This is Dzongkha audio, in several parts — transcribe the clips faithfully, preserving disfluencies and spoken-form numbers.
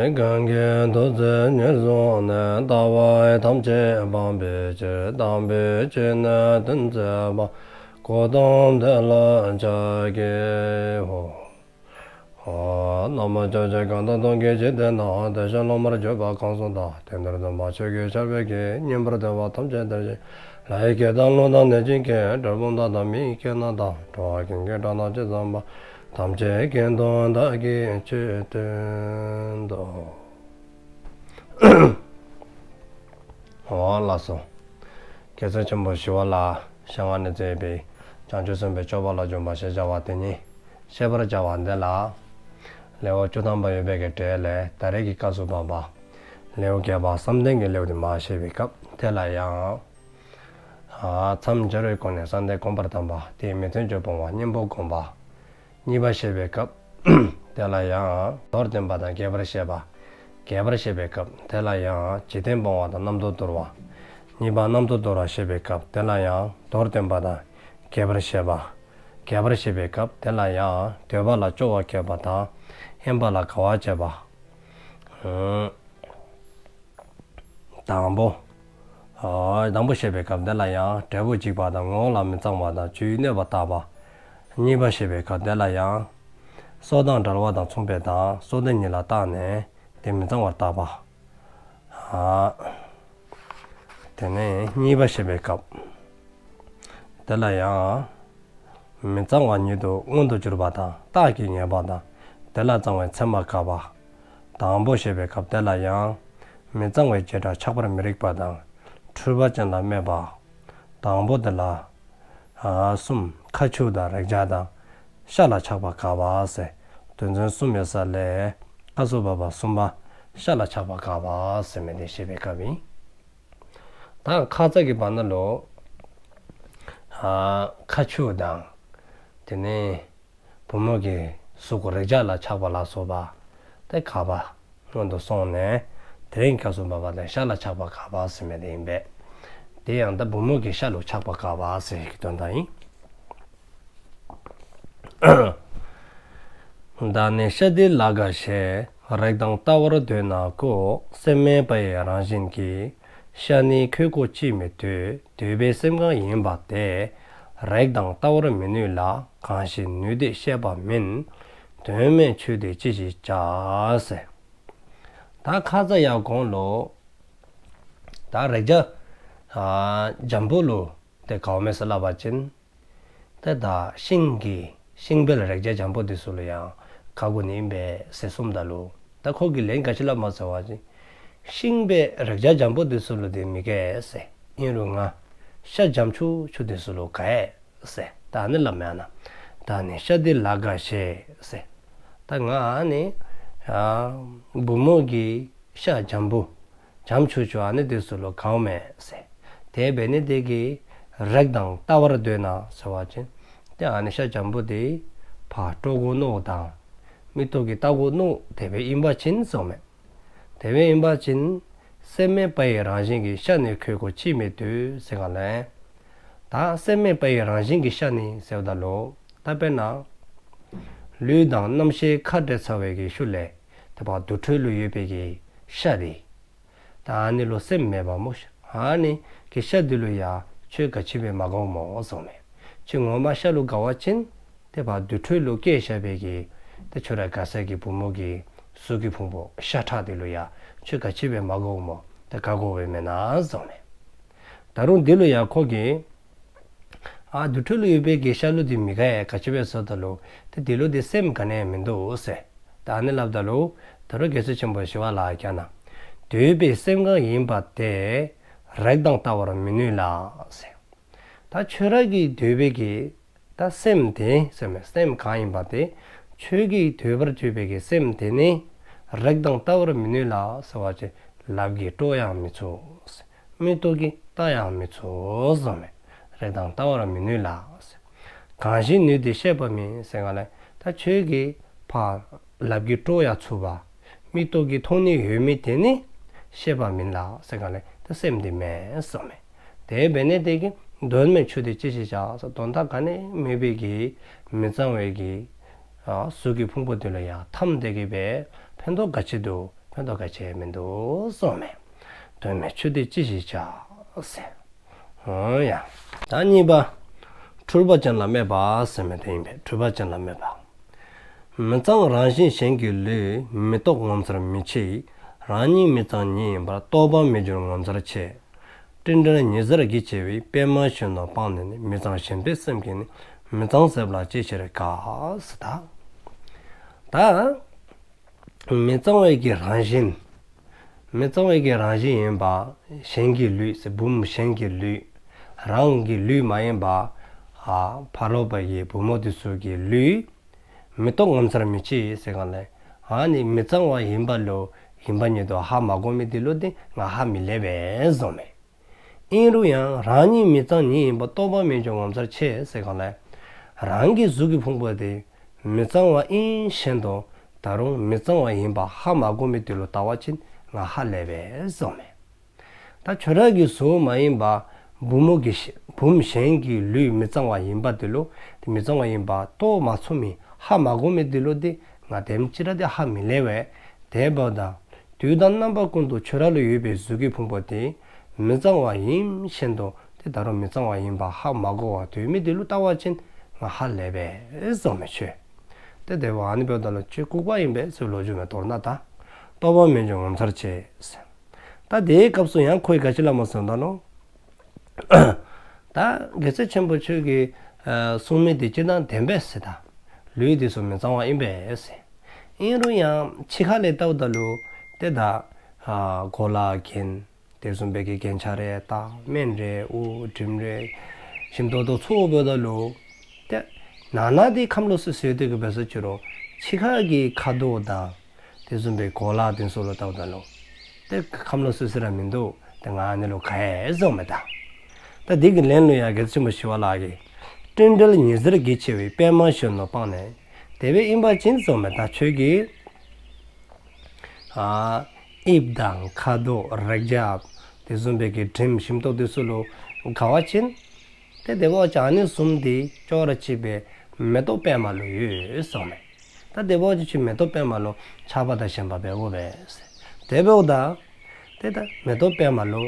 གང་གིས་ཐུགས་བརྩེ་ཉེར་བཟུང་ནས། ལྟ་བ་ཐམས་ཅད་སྤང་བའི་ཕྱིར། དམ་པའི་ཆོས་ནི་སྟོན་མཛད་པ། གཽ་ཏམ་དེ་ལ་ཕྱག་འཚལ་ལོ། ཨོ། ན་མོ། ཕྱོགས་བཅུའི་གང་དག་སྟོང་གི་འཇིག་རྟེན་ན། བདེ་གཤེགས་སློབ་མར་གྱུར་པ་གང་སུ་དག། དེང་འདིར་སྟོན་པ་ཆོས་ཀྱི་ཆར་འབེབས་ཀྱིས། ཉན་པར་འདོད་པ་ཐམས་ཅད་འདིར་གཤེགས། ལྷ་ཡི་སྐད་དང་ཀླུ་དང་གནོད་སྦྱིན་སྐད། གྲུལ་བུམ་དག་དང་མི་ཡི་སྐད་རྣམས་དང་། འགྲོ་བ་ཀུན་གྱི་སྒྲ་སྐད་ཇི་ཙམ་པ། ཐམས་ཅད་སྐད་དུ་བདག་གིས་ཆོས་བསྟན་ཏོ། ཨོ་ལགས་སོ། རྒྱལ་སྲས་ཆེན་པོ་ཞི་བ་ལྷའི་ཞལ་སྔ་ནས་མཛད་པའི་བྱང་ཆུབ་སེམས་དཔའི་སྤྱོད་པ་ལ་འཇུག་པ་ཞེས་བྱ་བ་དེ་ཉིད་བཤད་པར་བྱ་བ་འདི་ལ། ལེའུ་བཅུ་ཐམ་པ་ཡོད་པའི་གི་གྲས་ལས་ད་རེས་ཀྱི་སྐབས་སུ་བབ་པ། ལེའུ་བརྒྱད་པ་བསམ་གཏན་གྱི་ལེའུ་དེ་མར་བཤད་པའི་སྐབས་དེ་ལ་ཡང་། ཨ། མཚམས་སྦྱར་བའི་སྒོ་ནས་བསམ་གཏན་བསྒོམ་པར་གདམས་པ། དེའི་མི་མཐུན་ཕྱོགས་སྤོང་བ་གཉེན་པོ་བསྒོམ་པ། གཉིས་པ་བཤད་པའི་སྐབས་དེ་ལ་ཡང་མདོར་བསྟན་པ་དང་རྒྱས་པར་བཤད་པ། རྒྱས་པར་བཤད་པའི་སྐབས་དེ་ལ་ཡང་འཇིག་རྟེན་སྤོང་བ་དང་རྣམ་རྟོག་དོར་བ། གཉིས་པ་རྣམ་རྟོག་དོར་བ་བཤད་པའི་སྐབས་དེ་ལ་ཡང་མདོར་བསྟན་པ་དང་རྒྱས་པར་བཤད་པ། རྒྱས་པར་བཤད་པའི་སྐབས་དེ་ལ་ཡང་འདོད་པ་ལ་སྐྱོ་བ་བསྐྱེད་པ་དང་། ཧན་པ་ལ་དགའ་བ་བསྐྱེད་པ། ཨ། དང་པོ། ཨ། དང་པོ་བཤད་པའི་སྐབས་དེ་ལ་ཡང་འབྲས་བུ་འཇིགས་པ་དང་ངོ་བོ་ལ་མི་གཙང་བ་དང་རྒྱུའི་གནོད་པ་བརྟག་པ། གཉིས་པ་བཤད་པའི་སྐབས་དེ་ལ་ཡང་སྲོག་དང་བྲལ་བ་དང་མཚུངས་པའི་དང་སྲོག་དོན་གཉིས་ལ་བརྟགས་ནས་དེ་མི་གཙང་བར་བརྟག་པ། ཨ། དེ་ནས་གཉིས་པ་བཤད་པའི་སྐབས་དེ་ལ་ཡང་། མི་གཙང་བ་ཉིད་དུ་མངོན་དུ་གྱུར་པ་དང་རྟགས་ཀྱིས་ངེས་པ་དང་། དེ་ལ་གཙང་བའི་མཚན་མ་དགག་པ། དང་པོ་བཤད་པའི་སྐབས་དེ་ལ་ཡང་། མི་གཙང་བའི་བྱེ་བྲག་ཆགས་པར་མི་རིགས་པ་དང་། འཁྲུལ་པ་ཅན་ལ་སྨད་པ། དང་པོ་དེ་ལ། ཨ། གསུམ། ཁ་ཆུ་དང་རེག་བྱ་དང་། ཤ་ལ་ཆགས་པ་དགག་པ་ཟེར། དོན་ཚན་གསུམ་ཡོད་ས་ལས། སྐབས་སུ་བབ་པ་གསུམ་པ། ཤ་ལ་ཆགས་པ་དགག་པ་ཟེར་མི་དེ་བཤད་པའི་སྐབས་ཡིན། ད་ཁ་ཙ་གི་བར་ན་ལུ། ཨ། ཁ་ཆུ་དང་། དེ་ནས་བུམོ་གི་གཟུགས་རེག་བྱ་ལ་ཆགས་པ་ལ་སོགས་པ་དེ་དགག་པ་སྔོན་དུ་སོང་ནས། དེ་རིང་སྐབས་སུ་བབ་པ་དེ་ཤ་ལ་ཆགས་པ་དགག་པ་ཟེར་མི་དེ་ཨིན་པས། དེ་ཡང་ད་བུམོ་གི་ཤ་ལུ་ཆགས་པ་དགག་པ་ཟེར་གྱི་དོན་དག་ཨིན། བདག་ནི་ཤ་འདི་ལ་དགའ་ཞེས། རེག་དང་ལྟ་བར་འདོད་ན་ཀོ། སེམས་མེད་པ་ཡི་རང་བཞིན་གྱིས། ཤ་ནི་ཁྱོད་ཀོ་ཅིས་མི་འདོད། འདོད་པའི་སེམས་གང་ཡིན་པ་དེ། རེག་དང་ལྟ་བར་མི་ནུས་ལ། གང་ཞིག་ནུས་དེ་བཤད་པ་མིན། དོན་མེད་ཆོས་འདི་ཅི་ཞིག་བྱ། ཟེར། ད་ཁ་ཙ་ཡར་གོང་ལུ། ད་རེག་བྱ། ཨ། འཇམ་པོ་ལུ་དེ་དགའཝ་མས་ཟེར་སླབ་པ་ཅིན། ཏེ་ད་ཤིང་གི་ཤིང་བལ་རེག་བྱ་འཇམ་པོ་དེ་ཚུ་ལུ་ཡང་དགའ་དགོ་ནི་ཨིན་པས་ཟེར་གསུངམ་ད་ལུ། ད་ཁོ་གིས་ལན་ག་ཅི་སླབ་མས་ཟེར་བ་ཅིན། ཤིང་བལ་རེག་བྱ་འཇམ་པོ་དེ་ཚུ་ལུ་དེ་མི་དགའ་ཟེར། ཨིན་རུང་ང་ཤ་འཇམ་ཆུ་ཆུ་དེ་ཚུ་ལུ་དགའ་ཟེར། ད་ཨ་ནི་སླབ་མས་ཨ་ན། བདག་ནི་ཤ་འདི་ལ་དགའ་ཞེས་ཟེར། ད་ང་ཨ་ནི། ཨ། བུམོ་གི་ཤ་འཇམ་པོ། འཇམ་ཆུ་ཆུ་ཨ་ནི་དེ་ཚུ་ལུ་དགའཝ་མས་ཟེར། དེ་འབད་ནི་དེ་གིས་རེག་དང་ལྟ་བར་འདོད་ན་ཟེར་བ་ཅིན། ཏེ་ཨ་ནི་ཤ་འཇམ་པོ་དེ་ཕར་དཀྲོག་དགོ་མནོ་དང་། མིག་ཏོ་གིས་བལྟ་དགོ་མནོ་དེ་སྦེ་ཨིན་པ་ཅིན་ཟེརཝ་མས། དེ་སྦེ་ཨིན་པ་ཅིན། སེམས་མེད་པ་ཡི་རང་བཞིན་གྱིས། ཤ་ནི་ཁྱོད་ཀོ་ཅིས་མི་འདོད། ཟེར་ག་ལས། ད་སེམས་མེད་པ་ཡི་རང་བཞིན་གྱིས་ཤ་ནི་ཟེརཝ་ད་ལུ། ད་དཔེར་ན། ལུས་དང་རྣམ་ཤེས་ཁ་བྲལ་ཚར་བའི་གི་ཤུལ་ལས། ཏེ་ཕར་དུར་ཁྲོད་ལུ་ཡོད་པའི་གི་ཤ་དེ། ད་ཨ་ནི་ལུ་སེམས་མེད་པ་སྨོ། ཨ་ནི་གི་ཤ་དེ་ལུ་ཡང་ཁྱོད་ག་ཅི་སྦེ་མ་དགའཝ་སྨོ་ཟེརཝ་མས། ཁྱོད་ངོ་མ་ཤ་ལུ་དགའ་བ་ཅིན། ཏེ་ཕར་དུར་ཁྲོད་ལུ་བསྐྱལ་བཞག་པའི་གི། ཏེ་ཁྱོད་ར་དགའ་ས་གི་བུམོ་གི་གཟུགས་ཀྱི་ཕུང་པོ་ཤ་ཁྲག་དེ་ལུ་ཡང་ཁྱོད་ག་ཅི་སྦེ་མ་དགའཝ་སྨོ། ཏེ་དགའ་དགོཔ་མེན་ན་ཟེརཝ་མས། ད་རུང་དེ་ལུ་ཡང་ཁོ་གིས། ཨ་དུར་ཁྲོད་ལུ་ཡོད་པའི་གི་ཤ་ལུ་དེ་མི་དགའ་ཡ་ག་ཅི་སྦེ་ཟེརཝ་ད་ལུ། ཏེ་དེ་ལུ་དེ་སེམས་ག་ནི་ཡང་མིན་འདུག་ཟེར། ད་ཨ་ནི་སླབ་ད་ལུ། ད་རུང་རྒྱལ་སྲས་ཆེན་པོ་ཞི་བ་ལྷ་གིས་ན། འདོད་པའི་སེམས་གང་ཡིན་པ་དེ། རེག་དང་ལྟ་བར་མི་ནུས་ལ། ཟེར། ད་ཁྱོད་ར་གི་འདོད་པའི་གི། ད་སེམས་དེ་ཟེརཝ་མས། སེམས་གང་ཡིན་པ་དེ། ཁྱོད་ཀྱི་འདོད་པར་གྱུར་པའི་གི་སེམས་དེ་ནི། རེག་དང་ལྟ་བར་མི་ནུས་ལ་ཟེར་བ་ཅིན། ལགཔ་གིས་དཀྲོག་ཡང་མི་ཚུགས། མིག་ཏོ་གིས་བལྟ་ཡང་མི་ཚུགས་ཟེརཝ་མས། རེག་དང་ལྟ་བར་མི་ནུས་ལ། གང་ཞིག་ནུས་དེ་བཤད་པ་མིན་ཟེར་ག་ལས། ད་ཁྱོད་ཀྱིས་ཕར་ལགཔ་གིས་དཀྲོག་ཡང་ཚུགས་པ། མིག་ཏོ་གིས་མཐོང་ནི་ཡོད་མི་དེ་ནི་བཤད་པ་མིན་ལ་ཟེར་ག་ལས། ད་སེམས་དེ་མེན་ཟེརཝ་མས། དེ་འབད་ནི་དེ་གིས་དོན་མེད་ཆོས་འདི་ཅི་ཞིག་བྱ་ཟེར། དོན་དག་ག་ནི་མེད་པའི་གི་མི་གཙང་བའི་གི་ཨ་གཟུགས་ཀྱི་ཕུང་པོ་དེ་ལུ་ཡང་འཐམས་ཏེ་གི་སྦེ་ཕན་ཐོགས་ག་ཅི་འདུག། ཕན་ཐོགས་ག་ཅི་ཡང་མིན་འདུག་གསུངསམ་མས། དོན་མེད་ཆོས་འདི་ཅི་ཞིག་བྱ་ཟེར། འོ་ཡ། ད་གཉིས་པ། འཁྲུལ་པ་ཅན་ལ་སྨད་པ་ཟེར་མི་དེ་ཨིན་པས། འཁྲུལ་པ་ཅན་ལ་སྨད་པ། མི་གཙང་རང་བཞིན་གཞན་གྱི་ལུས། མི་རྟོག་ངོ་མཚར་མི་ཕྱེད། རང་ཉིད་མི་གཙང་ཉིད་ཡིན་པར། རྟོག་པར་མི་འགྱུར་ངོ་མཚར་ཆེ། སྤྲིན་བྲལ་ཉི་ཟེར་གྱིས་ཕྱེ་བའི། པདྨ་གཞོན་ནུ་སྤངས་ནས་ནི། མི་གཙང་ཞེན་པའི་སེམས་ཀྱིས་ནི། མི་གཙང་ཟེར་བ་ལ་ཅི་ཕྱིར་དགའ། ཟེར་ད། ད་མི་གཙང་བའི་གི་རང་བཞིན། མི་གཙང་བའི་གི་རང་བཞིན་ཡིན་པ། གཞན་གྱི་ལུས་ཟེར་བུམོ་གཞན་གྱི་ལུས། རང་གི་ལུས་མ་ཡིན་པ། ཨ་ཕ་རོལ་པོ་གི་བུམོ་དེ་ཚུ་གི་ལུས། མི་རྟོག་ངོ་མཚར་མི་ཕྱེད་ཟེར་གང་ལས། ཨ་ནི་མི་གཙང་བ་ཡིན་པ་ལུ་ཡིན་པ་ཉིད་དུ་ཧ་མ་གོ་མི་དེ་ལུ་དེ་ང་ཧ་མི་ལས་པས་གསུངསམ་མས། ཨིན་རུང་ཡང་རང་ཉིད་མི་གཙང་ཉིད་ཡིན་པར། རྟོག་པར་མི་འགྱུར་ངོ་མཚར་ཆེ་ཟེར་གང་ལས། རང་གི་གཟུགས་ཀྱི་ཕུང་པོ་དེ་མི་གཙང་བ་ཨིན་ཞིནམ་དུ་ད་རུང་མི་གཙང་བ་ཡིན་པ་ཧ་མ་གོ་མི་དེ་ལུ་ལྟ་བ་ཅིན་ང་ཧ་ལས་པས་གསུངསམ་མས། ད་ཁྱོད་ར་གི་གཟུགས་མ་ཡིན་པ་བུམོ་གི་ཤ- བུམོ་གཞན་གྱི་ལུས་མི་གཙང་བ་ཡིན་པ་དེ་ལུ་དེ་མི་གཙང་བ་ཡིན་པ་རྟོགས་མ་ཚུགས་མི་ཧ་མ་གོ་མི་དེ་ལུ་དེ་ང་དེམ་ཅིག་ར་དེ་ཧ་མི་ལས་པས། དེ་འབདཝ་ད་དུས་དང་རྣམ་པ་ཀུན་ཏུ་ཁྱོད་ར་ལུ་ཡོད་པའི་གཟུགས་ཀྱི་ཕུང་པོ་དེ་མི་གཙང་བ་ཡིན་ཞིནམ་དུ་དེ་ད་རུང་མི་གཙང་བ་ཡིན་པ་ཧ་མ་གོ་བར་སྡོད་མི་དེ་ལུ་ལྟ་བ་ཅིན་ང་ཧ་ལས་པས་གསུངསམ་མས་ཁྱོད། དེ་དེ་འབདཝ་ཨ་ནི་འབདཝ་ད་ལུ་ཁྱོད་ལྐུགས་པ་ཨིན་པས་ཟེར་ལོ་རྒྱུས་མས། མདོར་ན་ད་རྟོག་པར་མི་འགྱུར་ངོ་མཚར་ཆེ་ཟེར། ད་དེའི་སྐབས་སུ་ཡང་ཁོ་གིས་ག་ཅི་སླབ་སྨོ་ཟེརཝ་ད་ལུ། ད་རྒྱལ་སྲས་ཆེན་པོ་ཁྱོད་ཀྱིས་ཨ་གསུངས་མི་དེ་སྤྱིར་བཏང་བདེན་པས་ཟེར། ད་ལུས་དེ་ཚུ་མི་གཙང་བ་ཨིན་པས་ཟེར། ཨིན་རུང་ཡང་ཕྱི་ཁ་ལས་བལྟཝ་ད་ལུ་དེ་ད་ཨ་གོ་ལ་གྱོན། དེ་བཟུམ་སྦེ་གི་རྒྱན་ཆ་རེ་བཏགས། སྨན་རེ་དབུར། དྲིམ་རེ་ཞིམ་ཏོག་ཏོ་ཚུ་འབདཝ་ད་ལུ་དེ་ནང་ན་དེ་ཁམས་ལོག་སི་སི་ཡོད་དེ་གི་འབད་སོ་ཅི་རུང་ཕྱི་ཁ་གི་ཁ་དོག་དང་དེ་བཟུམ་སྦེ་གོ་ལ་དེ་ཚུ་ལུ་བལྟཝ་ད་ལུ་དེ་ཁམས་ལོག་སི་སི་ར་མིན་འདུག། དེ་ང་ཨ་ནི་ལུ་དགའ་ཡི་གསུངསམ་མས་ད། ད་དེ་གི་ལན་ལུ་ཡང་རྒྱལ་སྲས་ཆེན་པོ་ཞི་བ་ལྷ་གིས། སྤྲིན་བྲལ་ཉི་ཟེར་གྱིས་ཕྱེ་བའི། པདྨ་གཞོན་ནུ་སྤངས་ནས། དེ་སྦེ་ཨིན་པ་ཅིན་གསུངསམ་མས། ད་ཁྱོད་ཀྱིས་ཨ་དབྱིབས་དང་ཁ་དོག་རེག་བྱ་དེ་བཟུམ་སྦེ་གི་དྲིམ་ཞིམ་ཏོག་དེ་ཚུ་ལུ་དགའ་བ་ཅིན་དེ་དེ་འབདཝ་ཅིན་ཨ་ནི་བཟུམ་དེ་ཅོག་ར་གཅིག་སྦེ་མེ་ཏོག་པདྨ་ལུ་ཡོད་གསུངསམ་མས། ད་དེ་འབདཝ་ཅིན་ཁྱོད་མེ་ཏོག་པདྨ་ལུ་ཆགས་པ་དང་ཞེན་པ་འབད་དགོ་པས། དེ་འབདཝ་ད་དེ་ད་མེ་ཏོག་པདྨ་ལུ་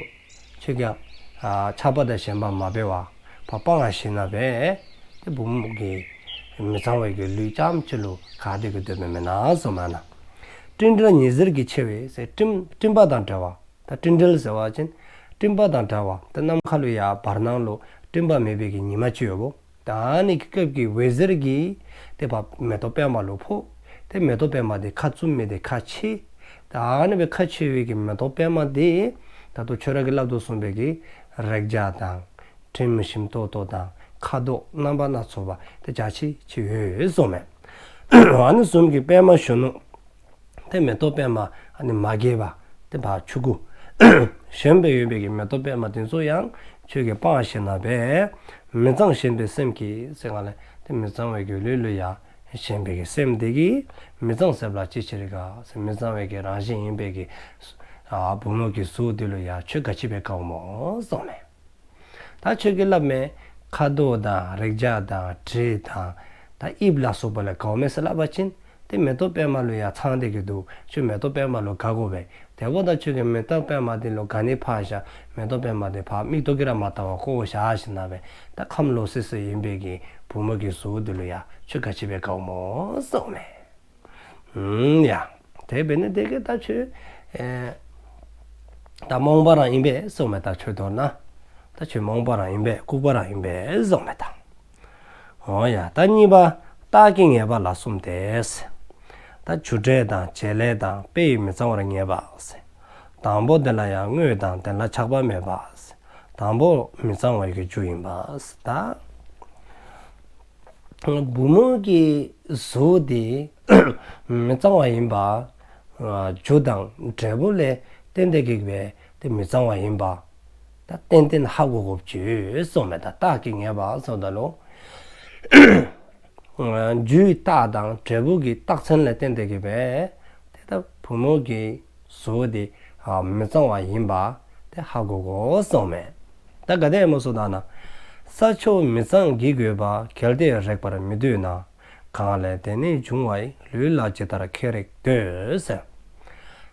ཁྱོད་ཀྱིས་ཨ་ཆགས་པ་དང་ཞེན་པ་མ་འབད་བར་ཕར་སྤང་ཞིནམ་ལས་དེ་བུམོ་གི་མི་གཙང་བའི་གི་ལུས་རྐྱངམ་གཅིག་ལུ་དགའ་སྟེ་གི་སྡོདཔ་མེན་ན་གསུངསམ་མས་ན། སྤྲིན་བྲལ་ཉི་ཟེར་གྱིས་ཕྱེ་བའི་ཟེར་སྤྲིན་སྤྲིན་པ་དང་བྲལ་བ། ད་སྤྲིན་བྲལ་ཟེར་བ་ཅིན་སྤྲིན་པ་དང་བྲལ་བ། ད་ནམ་མཁའ་ལུ་ཡང་བར་སྣང་ལུ་སྤྲིན་པ་མེད་པའི་གི་ཉི་མ་ཅིག་ཡོདཔ་འོ། ད་ཨ་ནི་གི་སྐབས་ཀྱི་འོད་ཟེར་གྱིས་དེ་ཕར་མེ་ཏོག་པདྨ་ལུ་ཕོག། དེ་མེ་ཏོག་པདྨ་དེ་ཁ་བཙུམ་མི་དེ་ཁ་ཕྱེ། ད་ཨ་ནི་སྦེ་ཁ་ཕྱེ་བའི་གི་མེ་ཏོག་པདྨ་དེ་ད་ལྟོ་ཁྱོད་ར་གིས་སླབ་དོ་བཟུམ་སྦེ་གི་རེག་བྱ་དང་དྲིམ་ཞིམ་ཏོག་ཏོ་དང་ཁ་དོག་རྣམ་པ་སྣ་ཚོགས་པ་དེ་འཇའ་ཆི་ཆི་ཡོད་ཡོད་གསུངསམ་མས། ཨ་ནི་བཟུམ་གྱི་པདྨ་གཞོན་ནུ་དེ་མེ་ཏོག་པདྨ་ཨ་ནི་མ་རྒྱས་པ་དེ་ཕར་ཆུང་ཀུ་གཞོནམ་སྦེ་ཡོད་པའི་གི་མེ་ཏོག་པདྨ་དེ་ཚུ་ཡང་ཁྱོད་ཀྱིས་སྤང་ཞིནམ་ལས་མི་གཙང་ཞེན་པའི་སེམས་ཀྱིས་ཟེར་གང་ལས་དེ་མི་གཙང་བའི་གི་ལུས་ལུ་ཡང་ཞེན་པའི་གི་སེམས་དེ་གིས་མི་གཙང་ཟེརཝ་ལ་ཅི་ཕྱིར་དགའ་ཟེར། མི་གཙང་བའི་གི་རང་བཞིན་ཨིན་པའི་གི་ཨ་བུམོ་གི་གཟུགས་དེ་ལུ་ཡང་ཁྱོད་ག་ཅི་སྦེ་དགའཝ་སྨོ་གསུངསམ་མས། ད་ཁྱོད་ཀྱིས་སླབ་མི་ཁ་དོག་དང་རེག་བྱ་དང་དྲིམ་དང་ད་དབྱིབས་ལ་སོགས་པ་ལུ་དགའཝ་མས་ཟེར་སླབ་པ་ཅིན་དེ་མེ་ཏོག་པདྨ་ལུ་ཡང་ཚང་སྟེ་གི་འདུག། ཁྱོད་མེ་ཏོག་པདྨ་ལུ་དགའ་དགོ་པས། དེ་འབདཝ་ད་ཁྱོད་ཀྱིས་མེ་ཏོག་པདྨ་དེ་ལུ་དགའ་ནི་ཕར་བཞག། མེ་ཏོག་པདྨ་དེ་ཕར་མིག་ཏོ་གིས་ར་མ་བལྟ་བར་བཀོ་བཞག་ཞིནམ་ལས་ད་ཁམས་ལོག་སི་སི་ཨིན་པའི་གི་བུམོ་གི་གཟུགས་དེ་ལུ་ཡང་ཁྱོད་ག་ཅི་སྦེ་དགའཝ་སྨོ་གསུངསམ་མས། ཨུམ་ཡ། དེ་འབད་ནི་དེ་གིས་ད་ཁྱོད་ཨེ་ད་རྨོངས་པ་རང་ཨིན་པས་གསུངསམ་མས། ད་ཁྱོད་མདོར་ན་ད་ཁྱོད་རྨོངས་པ་རང་ཨིན་པས། ལྐུགས་པ་རང་ཨིན་པས་གསུངསམ་མས་ད། འོ་ཡ། ད་གཉིས་པ། རྟགས་ཀྱིས་ངེས་པ་ལ་གསུམ་སྟེ། ད་རྒྱུ་འབྲས་དང་བྱེད་ལས་དང་དཔེ་ཡིས་མི་གཙང་བར་ངེས་པ། དང་པོ་དེ་ལ་ཡང་དངོས་དང་དེ་ལ་ཆགས་པ་མེད་པ། དང་པོ་མི་གཙང་བའི་གི་རྒྱུ་ཡིན་པ། ད་བུམོ་གི་གཟུགས་དེ་མི་གཙང་བ་ཡིན་པ་རྒྱུ་དང་འབྲས་བུ་ལས་བརྟེན་ཏེ་གི་སྦེ་དེ་མི་གཙང་བ་ཡིན་པ་ད་ཏན་ཏན་ཧ་གོ་དགོཔ་ཅིག་ཡོད་གསུངསམ་མས། ད་རྟགས་ཀྱིས་ངེས་པ་གསུངསམ་ད་ལུ་རྒྱུའི་རྟགས་དང་འབྲས་བུ་གི་རྟགས་མཚན་ལས་བརྟེན་ཏེ་གི་སྦེ་དེ་ད་བུམོ་གི་གཟུགས་དེ་མི་གཙང་བ་ཡིན་པ་དེ་ཧ་གོ་དགོ་གསུངསམ་མས། ད་ག་དེ་སྦེ་སྨོ་ཟེརཝ་ད་ན། ས་ཕྱོགས་མི་གཙང་གྱིས་གོས་པ། གལ་ཏེ་རེག་པར་མི་འདོད་ན། གང་ལས་དེ་ནི་འབྱུང་བའི། ལུས་ལ་ཇི་ལྟར་ཁྱེར་རེག་འདོད་ཟེར།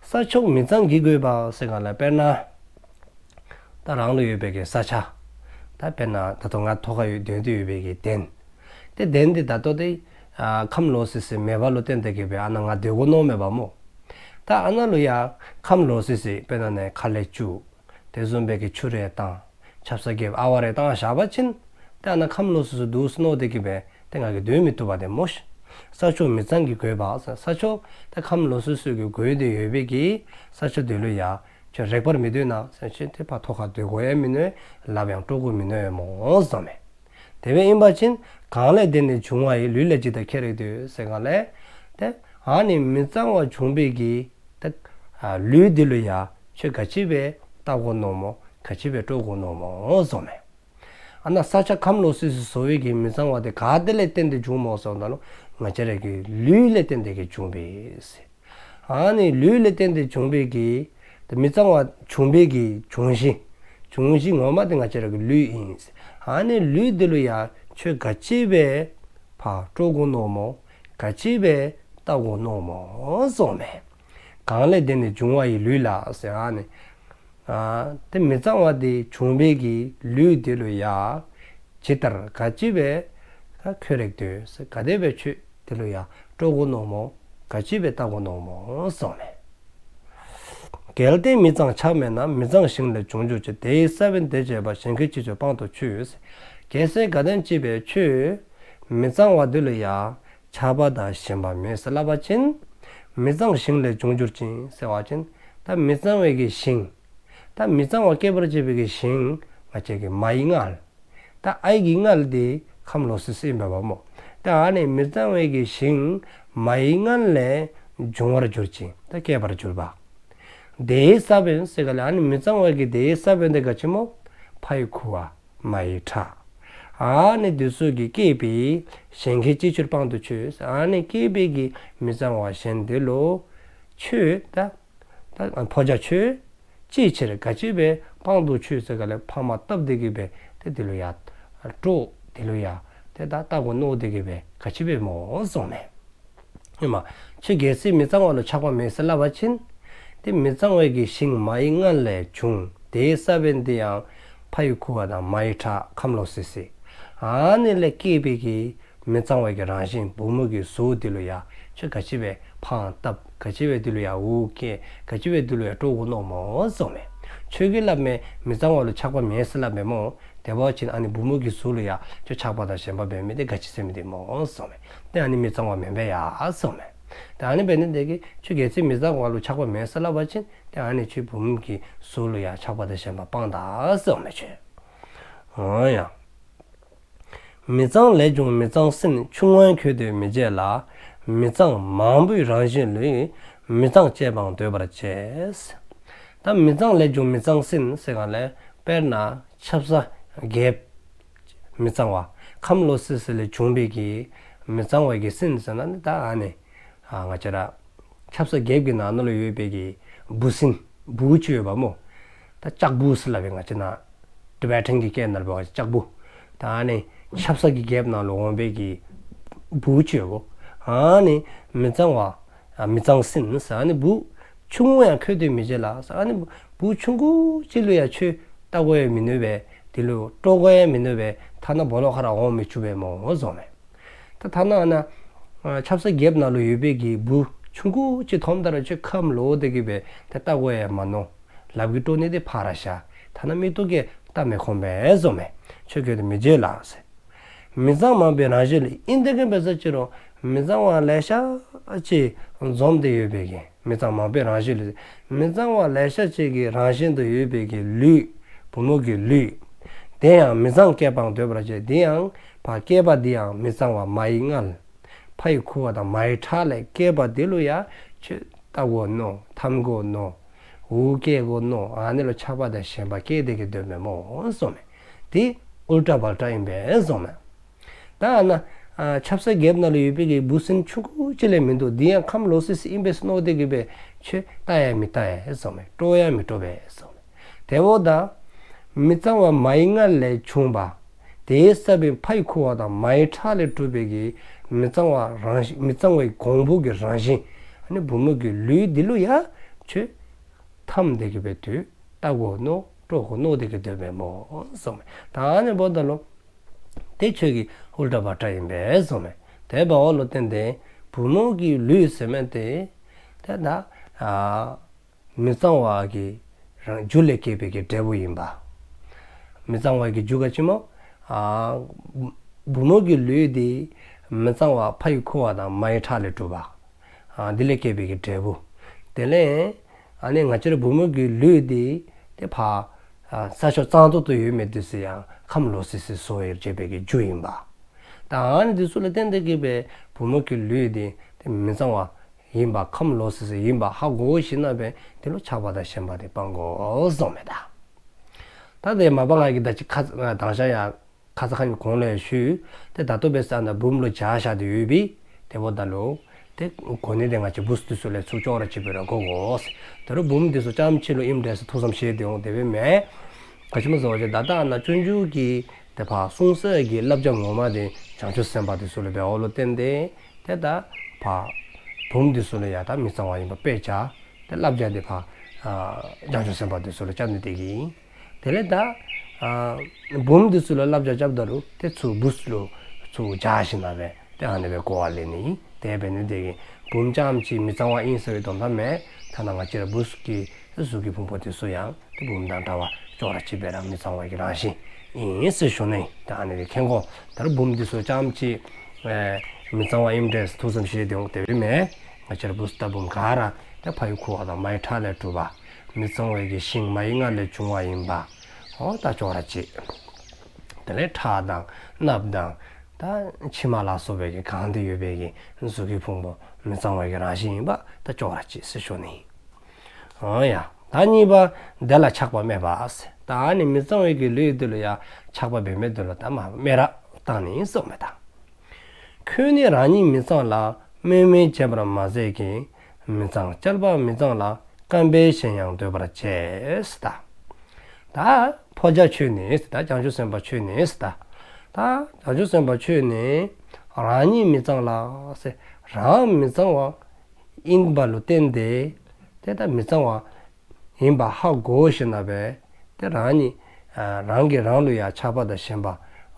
ས་ཕྱོགས་མི་གཙང་གིས་གོས་པ་ཟེར་ག་ལ་དཔེར་ན། ད་རང་ལུ་ཡོད་པའི་གི་ས་ཆ། ད་དཔེར་ན་ད་ལྟོ་ང་ཐོག་ཁར་ཡོད་སྡོད་དེ་ཡོད་པའི་གི་གདན། ཏེ་གདན་འདི་ད་ལྟོ་ཏེ་ཨ་ཁམས་ལོག་སི་སི་མེད་པ་ལུ་བརྟེན་ཏེ་གི་སྦེ་ཨ་ནཱ་ང་སྡོད་དགོ་མནོཝ་མས་པ་མོ། ད་ཨ་ནཱ་ལུ་ཡང་ཁམས་ལོག་སི་སི་དཔེར་ན་ནི་ཁ་ལས་སྐྱུག། དེ་བཟུམ་སྦེ་གི་ཆུ་རེ་བཏང་། ཆབ་གསང་རྒྱབ་ཨ་ཝ་རེ་བཏང་བཞག་པ་ཅིན། ཏེ་ཨ་ནཱ་ཁམས་ལོག་སི་སི་འདུག་ཟེར་མནོ་སྟེ་གི་སྦེ་ཏེ་ང་གིས་སྡོད་མི་བཏུབ་པ་དེ་མོ་ཤིག། ས་ཕྱོགས་མི་གཙང་གིས་གོས་པ་ཟེར་ས་ཕྱོགས་ཏེ་ཁམས་ལོག་སི་སི་གིས་གོས་ཏེ་ཡོད་པའི་གི་ས་ཕྱོགས་དེ་ལུ་ཡང་ཁྱོད་རེག་པར་མི་འདོད་ན་ཟེར་ཅིན་ཏེ་ཕར་ཐོག་ཁར་སྡོད་དགོ་ཡང་མིན་ནུག། ལགཔ་ཡང་དཀྲོག་དགོ་མིན་ནུག་མོ་ཟེརཝ་མས། དེ་སྦེ་ཨིན་པ་ཅིན་གང་ལས་བརྟེན་ནས་བྱུང་བ་ཡི། ལུས་ལས་ཇི་ལྟར་ཁྱེར་རེག་ཏུ་ཟེར་ག་ལས། ཏེ་ཨ་ནི་མི་གཙང་བ་བྱུང་བའི་གི་ཏེ་ཨ་ལུས་འདི་ལུ་ཡང་ཁྱོད་ག་ཅི་སྦེ་བལྟ་དགོ་མནོཝ་མོ། ག་ཅི་སྦེ་དཀྲོག་དགོ་མནོཝ་མོ་ཟེརཝ་མས། ཨ་ནཱ་ས་ཆ་ཁམས་ལོག་སི་སི་བཟོ་བའི་གི་མི་གཙང་བ་དེ་ག་དེ་ལས་བརྟེན་ཏེ་བྱུངམ་སྨོ་ཟེརཝ་ད་ལུ་ང་བཅས་རའི་གི་ལུས་ལས་བརྟེན་ཏེ་གི་བྱུང་པས་ཟེར། ཨ་ནི་ལུས་ལས་བརྟེན་ཏེ་བྱུང་བའི་གི་ཏེ་མི་གཙང་བ་བྱུང་བའི་གི་འབྱུང་གཞི། འབྱུང་གཞི་ངོ་མ་དེ་ང་བཅས་རའི་གི་ལུས་ཨིན་ཟེར། ཨ་ནི་ལུས་འདི་ལུ་ཡང་ཁྱོད་ག་ཅི་སྦེ་ཕར་དཀྲོག་དགོ་མནོཝ་མོ། ག་ཅི་སྦེ་བལྟ་དགོ་མནོཝ་མོ་ཟེརཝ་མས། གང་ལས་བརྟེན་ནས་བྱུང་བ་ཡི་ལུས་ལ་ཟེར་ཨ་ནི། ཨ་ཏེ་མི་གཙང་བ་དེ་བྱུང་བའི་གི་ལུས་དེ་ལུ་ཡང་ཇི་ལྟར་ག་ཅི་སྦེ་ཁྱེར་རེག་ཏུ་ཟེར་ག་དེ་སྦེ་ཁྱོད་དེ་ལུ་ཡང་དཀྲོག་དགོ་མནོཝ་མོ། ག་ཅི་སྦེ་བལྟ་དགོ་མནོཝ་མོ་ཟེརཝ་མས། གལ་ཏེ་མི་གཙང་ཆགས་མེད་ན། མི་གཙང་ཞིང་ལས་བྱུང་གྱུར་ཅིང་། དེ་ཡི་ས་བོན་དེ་བྱེད་པ། གཞན་གྱིས་ཅི་བྱར་དཔང་དུ་ཆུད། གལ་སྲིད་ག་དེམ་ཅིག་སྦེ་ཁྱོད་མི་གཙང་བ་དེ་ལུ་ཡང་ཆགས་པ་དང་ཞེན་པ་མེད་ཟེར་སླབ་པ་ཅིན། མི་གཙང་ཞིང་ལས་བྱུང་གྱུར་ཅིང་ཟེར་བ་ཅིན། ད་མི་གཙང་བའི་གི་ཞིང་། ད་མི་གཙང་བ་སྐྱེད་པར་བྱེད་པའི་གི་ཞིང་ང་བཅས་ཀྱི་མ་ཡི་མངལ། ད་ཨའི་གི་མངལ་དེ་ཁམས་ལོག་སི་སི་ཨིན་པས་པ་མོ། ད་ཨ་ནི་མི་གཙང་བའི་གི་ཞིང་མ་ཡི་མངལ་ལས་འབྱུང་བར་གྱུར་ཅིང་ད་སྐྱེད་པར་གྱུར་པ། དེའི་ས་བོན་ཟེར་ག་ལས་ཨ་ནི་མི་གཙང་བའི་གི་དེའི་ས་བོན་དེ་ག་ཅི་སྨོ། ཕ་ཡི་ཁུ་བ་མ་ཡི་ཁྲག། ཨ་ནི་དེ་ཚུ་གིས་བསྐྱེད་པའི་གཞན་གྱིས་ཅི་བྱར་དཔང་དུ་ཆུད། ཨ་ནི་བསྐྱེད་པའི་གི་མི་གཙང་བ་གཞན་དེ་ལུ་ཁྱོད་ད་ད་ཕོ་རྒྱས་ཁྱོད་ཅིའི་ཕྱིར་ག་ཅི་སྦེ་དཔང་དུ་ཆུད་ཟེར་ག་ལས་ཕ་མར་བཏབ་སྟེ་གི་སྦེ་ཏེ་དེ་ལུ་ཡང་དཀྲོག། དེ་ལུ་ཡང་ཏེ་ད་བལྟ་དགོ་མནོ་སྟེ་གི་སྦེ་ག་ཅི་སྦེ་སྨོ་ཟེརཝ་མས། ཨིན་མས། ཁྱོད་གལ་སྲིད་མི་གཙང་བ་ལུ་ཆགས་པ་མེད་ཟེར་སླབ་པ་ཅིན། ཏེ་མི་གཙང་བའི་གི་ཞིང་མ་ཡི་མངལ་ལས་བྱུང་། དེའི་ས་བོན་དེ་ཡང་ཕ་ཡི་ཁུ་བ་དང་མ་ཡི་ཁྲག་ཁམས་ལོག་སི་སི། ཨ་ནི་ལས་བསྐྱེད་པའི་གི་མི་གཙང་བའི་གི་རང་བཞིན་བུམོ་གི་གཟུགས་དེ་ལུ་ཡང་ཁྱོད་ག་ཅི་སྦེ་ཕང་བཏབ། ག་ཅི་སྦེ་དེ་ལུ་ཡང་འུ་སྐྱེ། ག་ཅི་སྦེ་དེ་ལུ་ཡང་དཀྲོག་དགོ་མནོ་སྨོ་ཟེརཝ་མས། ཁྱོད་ཀྱིས་སླབ་མི་མི་གཙང་བ་ལུ་ཆགས་པ་མེད་ཟེར་སླབ་མི་སྨོ། དེ་འབད་བ་ཅིན་ཨ་ནི་བུམོ་གི་གཟུགས་ལུ་ཡང་ཁྱོད་ཆགས་པ་དང་ཞེན་པ་འབད་མི་དེ་ག་ཅི་ཟེར་མི་དེ་སྨོ་ཟེརཝ་མས། ཏེ་ཨ་ནི་མི་གཙང་བ་མེན་པས་ཡ་ཟེརཝ་མས། ཏེ་ཨ་ནི་འབད་ནི་དེ་གིས་ཁྱོད་གལ་སྲིད་མི་གཙང་བ་ལུ་ཆགས་པ་མེད་ཟེར་སླབ་པ་ཅིན་ཏེ་ཨ་ནི་ཁྱོད་བུམོ་གི་གཟུགས་ལུ་ཡང་ཆགས་པ་དང་ཞེན་པ་སྤང་ད་ཟེརཝ་མས་ཁྱོད། འོ་ཡ། མི་གཙང་ལས་བྱུང་མི་གཙང་སྲིན། ཆུང་ངུ་ཡང་ཁྱོད་འདོད་མི་བྱེད་ལ། མི་གཙང་མང་པོའི་རང་བཞིན་ལུས། མི་གཙང་བཅས་པའང་འདོད་པར་བྱེད། ད་མི་གཙང་ལས་བྱུང་མི་གཙང་སྲིན་ཟེར་ག་ལས་དཔེར་ན་ཆབ་གསང་རྒྱལཔོ་མི་གཙང་བ་ཁམས་ལོག་སི་སི་ལས་བྱུང་བའི་གི་མི་གཙང་བའི་གི་སྲིན་ཟེར་ན་ནི་ད་ཨ་ནི་ཨ་ང་བཅས་ར་ཆབ་གསང་རྒྱལཔོ་གི་ནང་ན་ལུ་ཡོད་པའི་གི་འབུ་སྲིན་འབུ་ཅིག་ཡོད་པ་སྨོ། ད་ལྕགས་འབུ་ཟེར་སླབ་པས་ང་བཅས་ནཱ་ཊི་བེ་ཊཱན་གྱི་སྐད་ནང་ལུ་འབད་བ་ཅིན་ལྕགས་འབུ། ད་ཨ་ནི་ཆབ་གསང་གི་རྒྱལཔོ་ནང་ལུ་འོང་བའི་གི་འབུ་ཅིག་ཡོད་པ། ཨ་ནི་མི་གཙང་བ་ཨ་མི་གཙང་སྲིན་ཟེར། ཨ་ནི་འབུ་ཆུང་ངུ་ཡང་ཁྱོད་འདོད་མི་བྱེད་ལ་ཟེར། ཨ་ནི་འབུ་ཆུང་ཀུ་ཅིག་ལུ་ཡང་ཁྱོད་བལྟ་དགོ་ཡང་མི་མནོ་བས། དེ་ལུ་དཀྲོག་དགོ་ཡང་མི་མནོ་བས། ཐ་ན་སྦོ་ལོགས་ཁར་འོང་མི་བཅུག་པས་སྨོ་ཟེརཝ་མས། ད་ཐ་ན་ཨ་ནཱ་ཆབ་གསང་རྒྱལཔོ་ནང་ལུ་ཡོད་པའི་གི་འབུ་ཆུང་ཀུ་ཅིག་མཐོངམ་ད་ར་ཁྱོད་ཁམས་ལོག་སྟེ་གི་སྦེ་ཏེ་བལྟ་དགོ་ཡང་མ་མནོ། ལགཔ་གིས་དཀྲོག་ནི་དེ་ཕར་ར་བཞག། ཐ་ན་མིག་ཏོ་གིས་བལྟ་མི་ཁོམ་པས་ཟེརཝ་མས། ཁྱོད་ཁྱོད་འདོད་མི་བྱེད་ལ་ཟེར། མི་གཙང་མང་པོའི་རང་བཞིན་ལུས། ཨིན་ཏེ་གི་འབད་ས་ཅིག་རུང་མི་གཙང་བ་ལེ་ཤ་ཅིག་འཛོམས་ཏེ་ཡོད་པའི་གི་མི་གཙང་མང་པོའི་རང་བཞིན་ལུས། མི་གཙང་བ་ལེ་ཤ་ཅིག་གི་རང་བཞིན་དུ་ཡོད་པའི་གི་ལུས། བུམོ་གི་ལུས། དེ་ཡང་མི་གཙང་བཅས་པའང་འདོད་པར་བྱེད། དེ་ཡང་ཕར་བསྐྱེད་པ་དེ་ཡང་མི་གཙང་བ་མ་ཡི་མངལ། ཕ་ཡི་ཁུ་བ་དང་མ་ཡི་ཁྲག་ལས་བསྐྱེད་པ་དེ་ལུ་ཡང་ཁྱོད་བལྟ་དགོ་མནོ། འཐམ་དགོ་མནོ། འུ་སྐྱེ་དགོ་མནོ། ཨ་ནི་ལུ་ཆགས་པ་དང་ཞེན་པ་སྐྱེས་ཏེ་གི་སྡོདཔ་མས་སྨོ་ཟེརཝ་མས། དེ་ཨུལ་ཊ་བལ་ཊ་ཨིན་པས་ཟེརཝ་མས། ད་ཨ་ནཱ་ཨ་ཆབ་གསང་རྒྱལཔོ་ནང་ལུ་ཡོད་པའི་གི་འབུ་སྲིན་ཆུང་ཀུ་ཅིག་ལས་མིན་འདུག། འདི་ཡང་ཁམས་ལོག་སི་སི་ཨིན་པས་ཟེར་མནོ་སྟེ་གི་སྦེ་ཁྱོད་བལྟ་ཡང་མི་བལྟ་བས་ཟེརཝ་མས། དཀྲོག་ཡང་མི་དཀྲོག་པས་ཟེརཝ་མས། དེ་འབདཝ་ད་མི་གཙང་བ་མ་ཡི་མངལ་ལས་བྱུང་བ། དེའི་ས་བོན་ཕ་ཡི་ཁུ་བ་དང་མ་ཡི་ཁྲག་ལས་གྲུབ་པའི་གི་མི་གཙང་བ་རང་བཞིན་མི་གཙང་བའི་གོང་བུ་གི་རང་བཞིན། ཨ་ནི་བུམོ་གི་ལུས་འདི་ལུ་ཡང་ ཁྱོད་འཐམས་ཏེ་གི་སྦེ་དུས་བལྟ་དགོ་མནོ་དཀྲོག་དགོ་མནོ་སྟེ་གི་སྡོདཔ་མས་སྨོ་གསུངམ་མས། ད་ཨ་ནི་འབདཝ་ད་ལུ་ཏེ་ཁྱོད་ཀྱིས་ཨུལ་ཊ་བལ་ཊ་ཨིན་པས་གསུངམ་མས། དེ་འབདཝ་ལུ་བརྟེན་ཏེ་བུམོ་གི་ལུས་ཟེར་མི་དེ་ཏེ་ད་ཨ་མི་གཙང་བ་གི་རང་རྒྱུ་ལས་སྐྱེས་པའི་གི་འབྲས་བུ་ཨིན་པས། མི་གཙང་བ་གི་རྒྱུ་ག་ཅི་སྨོ། ཨ་བུམོ་གི་ལུས་དེ་མི་གཙང་བ་ཕ་ཡི་ཁུ་བ་དང་མ་ཡི་ཁྲག་ལས་གྲུབ་པ། ཨ་དེ་ལས་སྐྱེས་པའི་གི་འབྲས་བུ། དེ་ལས་ཨ་ནི་ང་བཅས་ར་བུམོ་གི་ལུས་དེ་ཏེ་ཕར་ཨ་ས་ཕྱོགས་གཙང་ཏོག་ཏོ་ཡོད་མི་དེ་ཚུ་ཡང་ཁམས་ལོག་སི་སི་བཟོ་བར་བྱེད་པའི་གི་རྒྱུ་ཨིན་པས། ད་ཨ་ནི་དེ་ཚུ་ལུ་བརྟེན་ཏེ་གི་སྦེ་བུམོ་གི་ལུས་དེ་ཏེ་མི་གཙང་བ་ཨིན་པ་ཁམས་ལོག་སི་སི་ཨིན་པ་ཧ་གོ་ཞིནམ་ལས་དེ་ལུ་ཆགས་པ་དང་ཞེན་པ་དེ་སྤང་དགོ་གསུངམ་མས་ད། ད་དེ་མ་པ་ང་གིས་ད་ཅི་ཁ་ཙ་དང་ཤ་ཡ་ཁ་ཙ་ཁ་ཉིནམ་གོང་ལས་ཞུ། ཏེ་ད་ལྟོ་འབད་ས་ན་བུམོ་ལུ་བྱ་བཞག་སྟེ་ཡོད་པས། དེ་འབདཝ་ད་ལུ་ཏེ་གོ་ནི་དེ་ང་བཅས་བུཚ་དེ་ཚུ་ལས་ཚུར་ཅོག་ར་གཅིག་སྦེ་ར་གོ་དགོ། ད་རུང་བུམོ་དེ་ཚུ་རྐྱངམ་གཅིག་ལུ་ཨིནམ་འདྲས་ཟེར་ཐུགས་བསམ་བཞེས་ཏེ་འོང་དེ་སྦེ་མེན། ག་ཅི་སྨོ་ཟེར་བ་ཅིན་ད་ལྟ་ཨ་ནཱ་སྤྱོད་འཇུག་གི་ཏེ་ཕར་གསུང་ས་གི་བསླབ་བྱ་ངོ་མ་དེ་བྱང་ཆུབ་སེམས་དཔའ་དེ་ཚུ་ལུ་འབདཝ་ལུ་བརྟེན་ཏེ་ཏེ་ད་ཕར་བུམོ་དེ་ཚུ་ལུ་ཡང་ད་མི་གཙང་བ་ཨིན་པ་དཔེ་བྱ། ཏེ་བསླབ་བྱ་དེ་ཕར་ཨ་བྱང་ཆུབ་སེམས་དཔའ་དེ་ཚུ་ལུ་བྱ་ནི་དེ་གིས། དེ་ལས་ད་ཨ་བུམོ་དེ་ཚུ་ལུ་བསླབ་བྱ་རྐྱབ་ད་ལུ་ཏེ་ཚུར་བུཚ་ལུ་ཚུར་བྱ་ཞིནམ་ལས་ཏེ་ཨ་ནི་སྦེ་གོ་བ་ལེན་ནི། དེ་འབད་ནི་དེ་གིས་བུམོ་རྐྱངམ་གཅིག་མི་གཙང་བ་ཨིན་ཟེར་བའི་དོན་དག་མེན། ཐ་ན་ང་བཅས་ར་བུཚ་གི་གཟུགས་ཀྱི་ཕུང་པོ་དེ་ཚུ་ཡང་ཏེ་བུམོ་དང་འདྲ་བ་ཅོག་ར་གཅིག་སྦེ་ར་མི་གཙང་བའི་གི་རང་བཞིན་ཨིན་ཟེར་ཞུ་ནི། ད་ཨ་ནི་དེ་མཁྱེན་དགོ། ད་རུང་བུམོ་དེ་ཚུ་རྐྱངམ་གཅིག་ཨེ་མི་གཙང་བ་ཨིནམ་འདྲས་ཐུགས་བསམ་བཞེས་ཏེ་འོང་དེ་སྦེ་མེན། ང་བཅས་ར་བུཚ་དང་བུམོ་ག་ར་ཏེ་ཕ་ཡི་ཁུ་བ་དང་མ་ཡི་ཁྲག་ལས་གྲུབ་པ། མི་གཙང་བའི་གི་ཞིང་མ་ཡི་མངལ་ལས་བྱུང་བ་ཨིན་པ། འོ་ད་ཅོག་ར་གཅིག། དེ་ལས་ཁྲག་དང་སྣབས་དང་ད་མཆི་མ་ལ་སོགས་པའི་གི་གང་སྟེ་ཡོད་པའི་གི་གཟུགས་ཀྱི་ཕུང་པོ་མི་གཙང་བའི་གི་རང་བཞིན་ཨིན་པ་ད་ཅོག་ར་གཅིག་ཟེར་ཞུ་ནི། འོ་ཡ། ད་གཉིས་པ་དེ་ལ་ཆགས་པ་སྨད་པ་ཟེར། ད་ཨ་ནི་མི་གཙང་བའི་གི་ལུས་དེ་ལུ་ཡང་ཆགས་པ་འབད་མི་དེ་ལུ་ད་མ་སྨད་ར་བཏང་ནི་གསུངམ་མས་ད། ཁྱོད་ནི་རང་ཉིད་མི་གཙང་ལ། སྨོད་མི་བྱེད་པར་མ་ཟད་ཀྱི། མི་གཙང་སྐྱེས་པ་མི་གཙང་ལ། བརྐམ་པས་གཞན་ཡང་འདོད་པར་བྱེད། ད་ཕོ་རྒྱས་ཁྱོད་ནི་ད་བྱང་ཆུབ་སེམས་དཔའ་ཁྱོད་ནི་ད་ད་བྱང་ཆུབ་སེམས་དཔའ་ཁྱོད་ནི་རང་ཉིད་མི་གཙང་ལ་ཟེར། རང་མི་གཙང་བ་ཨིན་པ་ལུ་བརྟེན་ཏེ་ཏེ་ད་མི་གཙང་བ་ཨིན་པ་ཧ་གོ་ཞིནམ་ལས་ཏེ་རང་ཉིད་ཨ་རང་གིས་རང་ལུ་ཡང་ཆགས་པ་དང་ཞེན་པ་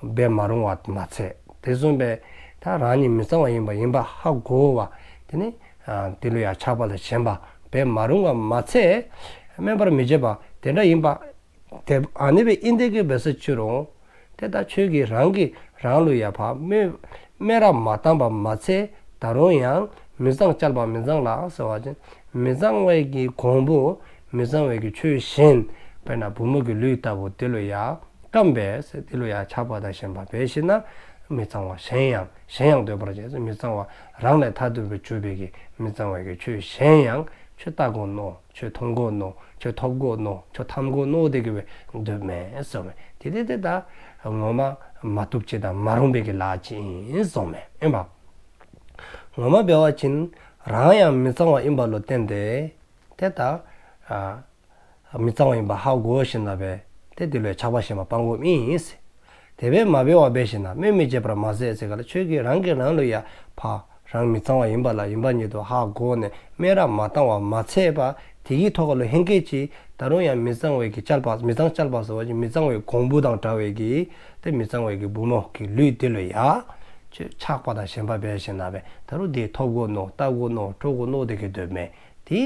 འབད་མ་རུང་བ་མ་ཚད། དེ་བཟུམ་སྦེ་ད་རང་ཉིད་མི་གཙང་བ་ཨིན་པ་ཨིན་པ་ཧ་གོ་བ། དེ་ནི་ཨ་དེ་ལུ་ཡང་ཆགས་པ་དང་ཞེན་པ་འབད་མ་རུང་བ་མ་ཚད། སྨད་པར་མི་བྱེད་པ་དེ་འདྲ་ཨིན་པ། དེ་ཨ་ནི་སྦེ་ཨིན་དེ་གི་འབད་ས་ཅི་རུང་ཏེ་ད་ཁྱོད་ཀྱིས་རང་གིས་རང་ལུ་ཡང་ཕར་སྨད་སྨད་ར་མ་བཏང་བ་མ་ཚད། ད་རུང་ཡང་མི་གཙང་སྐྱེས་པ་མི་གཙང་ལ་ཟེར་བ་ཅིན་མི་གཙང་བའི་གི་གོང་བུ་མི་གཙང་བའི་གི་ཆོས་གཞན་དཔེར་ན་བུམོ་གི་ལུས་ལྟ་བུ་དེ་ལུ་ཡང་བརྐམ་པས་ཟེར། དེ་ལུ་ཡང་ཆགས་པ་དང་ཞེན་པ་འབད་ཞིནམ་ལས་མི་གཙང་བ་གཞན་ཡང་གཞན་ཡང་འདོད་པར་བྱེད་ཟེར། མི་གཙང་བ་རང་ལས་ཐ་དད་པར་གྱུར་པའི་གི་མི་གཙང་བའི་གི་ཆོས་གཞན་ཡང་ཁྱོད་བལྟ་དགོ་མནོ། ཁྱོད་མཐོང་དགོ་མནོ། ཁྱོད་ཐོབ་དགོ་མནོ། ཁྱོད་འཐམ་དགོ་མནོ་དེ་གི་སྦེ་འདོདཔ་མས་ཟེར་མས། དེ་དེ་དེ་ད་ངོ་མ་མ་བཏུབ་ཅིག་དང་མ་རུང་བའི་གི་ལཱ་ཅིག་ཨིན་ཟེར་མས། ཨིན་པ། ངོ་མ་འབད་བ་ཅིན་རང་ཡང་མི་གཙང་བ་ཨིན་པ་ལུ་བརྟེན་ཏེ་ཏེ་ད་ཨ་མི་གཙང་བ་ཨིན་པ་ཧ་གོ་ཞིནམ་ལས་ཏེ་དེ་ལུ་ཡང་ཆགས་པ་ཞེན་པ་སྤང་དགོཔ་ཨིན་ཟེར། དེ་སྦེ་མ་འབད་བར་འབད་ཞིནམ་ལས་སྨོད་མི་བྱེད་པར་མ་ཟད་ཟེར་ག་ལ་ཁྱོད་ཀྱིས་རང་གིས་རང་ལུ་ཡང་ཕར་རང་མི་གཙང་བ་ཨིན་པ་ལ་ཨིན་པ་ཉིད་དུ་ཧ་གོ་ནས་སྨད་ར་མ་བཏང་བ་མ་ཚད་པར་དེ་གི་ཐོག་ལུ་ཧེང་སྐལ་གྱིས་ད་རུང་ཡང་མི་གཙང་བའི་གི་སྐྱེས་པ་མི་གཙང་སྐྱེས་པ་ཟེར་བ་ཅིན་མི་གཙང་བའི་གོང་བུ་དང་འདྲ་བའི་གི་ཏེ་མི་གཙང་བའི་གི་བུམོ་གི་ལུས་དེ་ལུ་ཡང་ཆགས་པ་དང་ཞེན་པ་འབད་ཞིནམ་ལས་ད་རུང་དེ་ཐོབ་དགོ་མནོ། བལྟ་དགོ་མནོ། དཀྲོག་དགོ་མནོ་དེ་གི་འདོདཔ་མས། དེ་